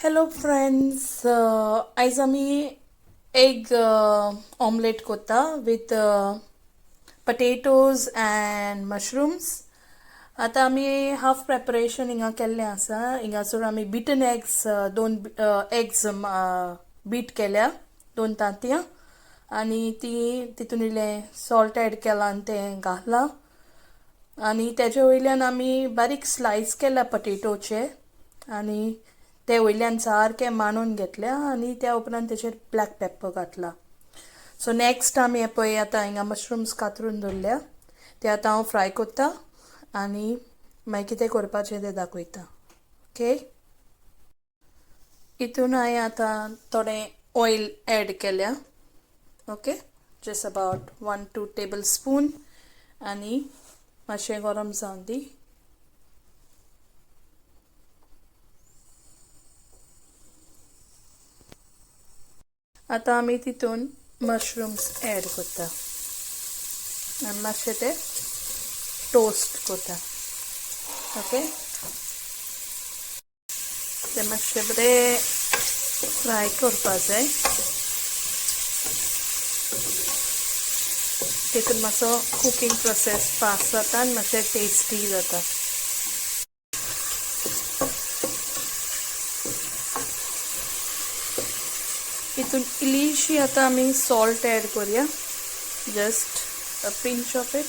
Hello friends, आयज आमी egg omelette कोत्ता विथ पटेटोज अँड मशरूम्स. आतां आमी हाफ प्रेपरेशन हिंगा केल्लें आसा. हिंगासर आमी बिटन एग्स, दोन एग्स बीट केल्या, दोन तांतयां, आनी ती तितून इल्लें सॉल्ट एड केलां आनी तें घातलां. आनी तेजे वयल्यान आमी बारीक स्लायस केल्या पटेटोचे आनी ते वयल्यान सारके मांडून घेतल्या आनी त्या उपरांत तेचेर ब्लॅक पेपर घातला. सो नेक्स्ट आमी हे पळय आतां हिंगा मशरूम्स कातरून दवरल्या, ते आतां हांव फ्राय करता आनी मागीर कितें करपाचें तें दाखयता. ओके, हितून हांवें आतां थोडें ऑयल एड केल्या. Okay, just about 1-2 table spoon आनी मातशें गरम जावन दी. आतां आमी तितून मशरूम्स एड करता आनी मातशें ते टोस्ट करता. ओके, ते मातशें बरें फ्राय करपा जाय. तितून मातसो कुकींग प्रोसेस फास्ट जाता आनी मातशें टेस्टी जाता. हितून इल्लीशी आतां आमी सॉल्ट एड करुया, just a pinch of it.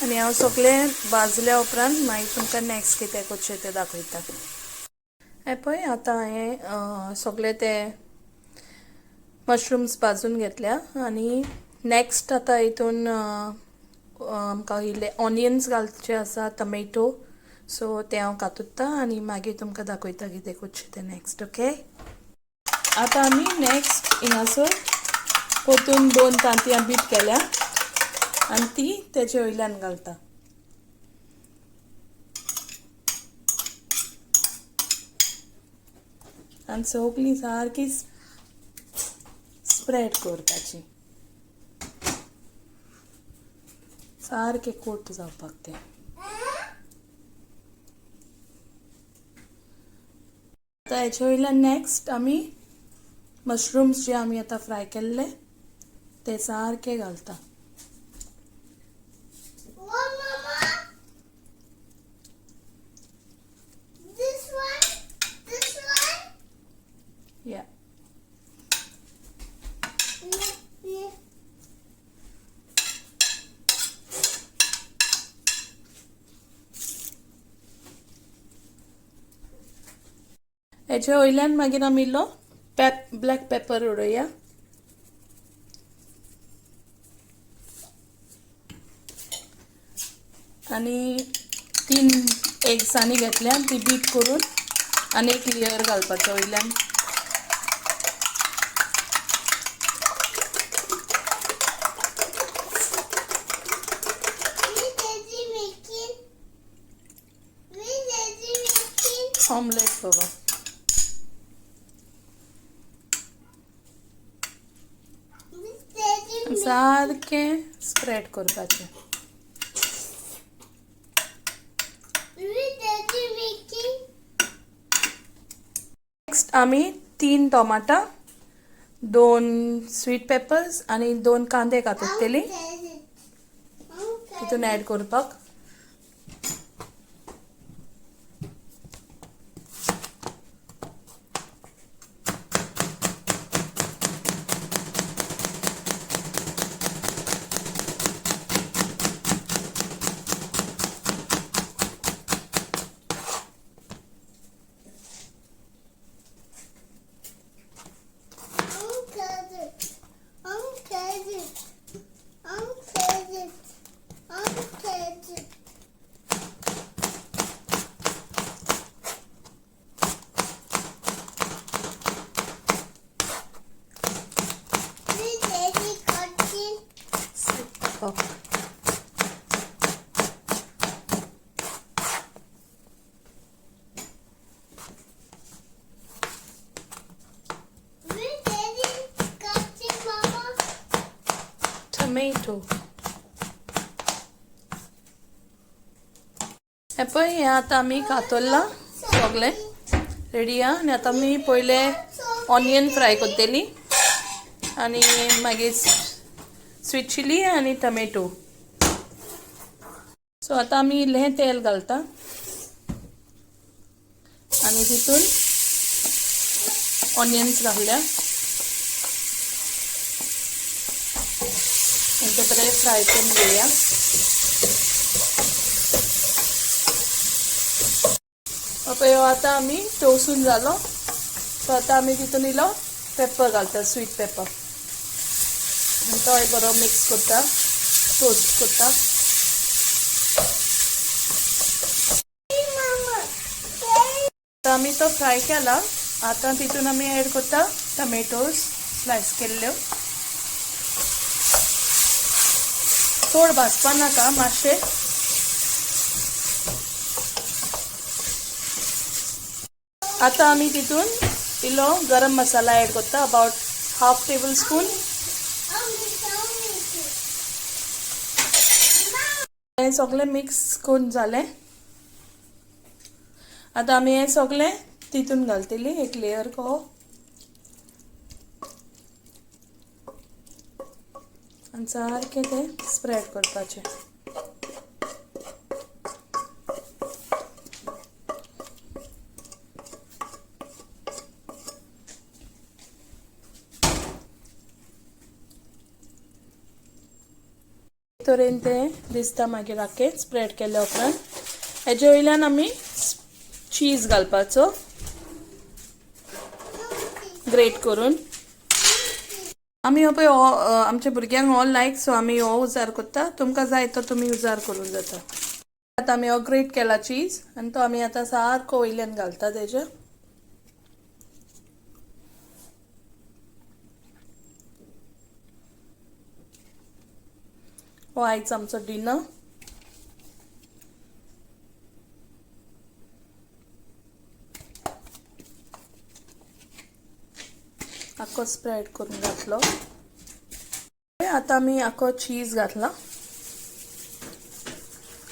आनी हांव सगळें भाजल्या उपरांत मागीर तुमकां नेक्स्ट कितें करचें तें दाखयता. हें पळय आतां हांवें सगळे ते मशरूम्स भाजून घेतल्या आनी नेक्स्ट आतां हितून आमकां इल्ले ऑनियन्स घालचे आसा, टमेटो. सो ते हांव कातुत्ता आनी मागीर तुमकां दाखयता कितें करचें तें नेक्स्ट. ओके, आतां आमी नेक्स्ट हिंगासर परतून दोन तांतयां बीट केल्या आनी ती तेजे वयल्यान घालता. आनी सगळीं सारकी स्प्रेड करपाची, सारकें कोट जावपाक तें. आतां हेचे वयल्यान नेक्स्ट आमी मशरूम्स जे आमी आतां फ्राय केल्ले ते सारके घालता. या, हेचे वयल्यान मागीर आमी इल्लो ब्लॅक पेपर उडोवया. आनी 3 एग्सांनी घेतल्या ती बीट करून आनी एक लेयर घालपाचो वयल्यान. ऑमलेट बाबा. सारकें स्प्रेड करपाचें. नेक्स्ट आमी 3 टोमाटां, 2 स्वीट पेपर्स आनी 2 कांदे काततली तितून ऍड करपाक. टमेटो. हे पळय, हें आतां आमी कातरलां. सगळें रेडी आहा. आनी आतां आमी पयले ऑनियन फ्राय करतली आनी मागीर स्वीट चिली आनी टमेटो. सो आतां आमी इल्लें तेल घालता आनी तितून ऑनियन्स घालल्या आनी ते बरे फ्राय करून घेवया. पळय आतां आमी तोवसून जालो. सो आतां आमी तितून इल्लो पेपर घालता, स्वीट पेपर, आनी तोय बरो मिक्स करता, टोस्ट करता. आतां आमी तो फ्राय केला. आतां तितून आमी एड करता टमेटोज स्लायस केल्ल्यो. चड भाजपा नाका, मातशें. आतां आमी तितून इल्लो गरम मसाला एड करता, अबावट हाफ टेबल स्पून. हें सगळें मिक्स करून जालें. आतां आमी हें सगळें तितून घालतली, एक लेयर को, आनी सारकें तें स्प्रेड करपाचें. तरेन तें दिसता मागीर आख्खें स्प्रेड केल्या उपरांत. हेजे वयल्यान आमी चीज घालपाचो ग्रेट करून. आमी हो पळय हो आमच्या भुरग्यांक हो लायक, सो आमी हो उजार करता. तुमकां जाय तो तुमी उजार करूंक जाता. आतां आमी हो ग्रेट केला चीज आनी तो आमी आतां सारको वयल्यान घालता तेज्या. हो आयज आमचो डिनर. आख्खो स्प्रेड करून घातलो. आतां आमी आख्खो चीज घातला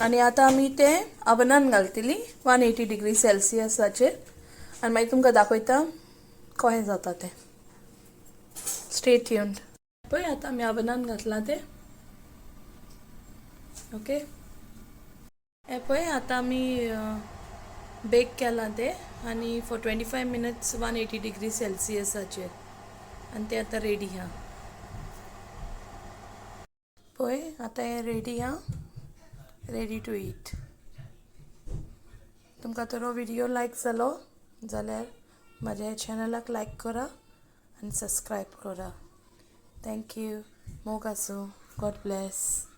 आनी आतां आमी तें अवनान घालतली 180 डिग्री सेल्सियसाचेर आनी मागीर तुमकां दाखयता कशें जाता तें. Stay tuned. पळय आतां आमी अवनान घातलां तें. ओके, हें पळय आतां आमी बेक केलां तें आनी फॉर 25 मिनट्स 180 डिग्री सेल्सियसाचेर आनी तें आतां रेडी आहा. पळय आतां हें रेडी आहा, रेडी टू ईट. तुमकां तर हो व्हिडियो लायक जालो जाल्यार म्हाज्या चॅनलाक लायक करा आनी सबस्क्रायब करा. Thank you. मोग आसूं. God bless.